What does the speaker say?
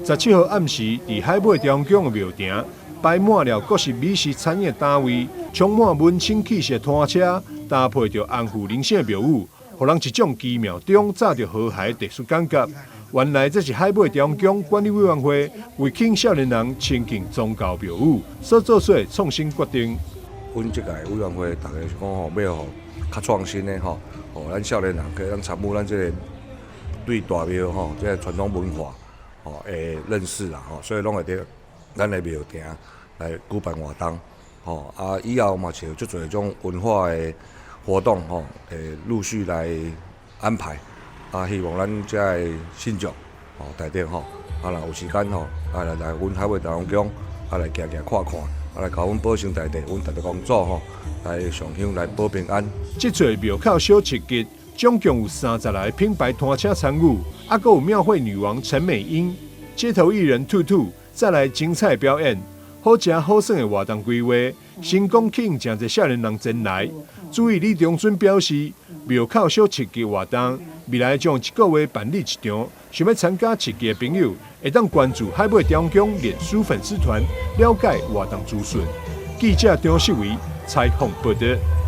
17號暗時，佇海尾朝天宮的廟埕擺滿了各式美食餐飲單位，充滿文青氣息的攤車，搭配著紅富人生的廟宇，予人一種奇妙中載著和諧的特殊感覺。原來這是海尾朝天宮管理委員會為吸引少年人親近宗教廟宇所做出的創新決定。阮這屆委員會逐家是講吼，欲予較創新的吼，予咱少年人可以當參與咱這個對大廟吼，這個傳統文化吼的認識啦吼，所以攏會佇咱的廟埕來舉辦活動吼，啊以後嘛是有足濟種文化的活動吼，會陸續來安排，啊希望咱遮的信眾吼大眾吼，啊若有時間吼，啊來來阮海尾朝天宮啊來行行看看。啊，來共阮保生大帝，阮大地公祖吼，來上香來保平安。這次廟口小市集，總共有30來品牌攤車參與，啊，閣有廟會女王陳美英、街頭藝人兔兔，再來精彩表演，好食好耍的活動規劃，成功吸引誠濟少年人前來。主委李長春表示，廟口小市集活動未來將一個月辦理一場，想欲參加市集的朋友，會當關注海尾朝天宮臉書粉絲團，了解活動資訊。記者張世維採訪報導。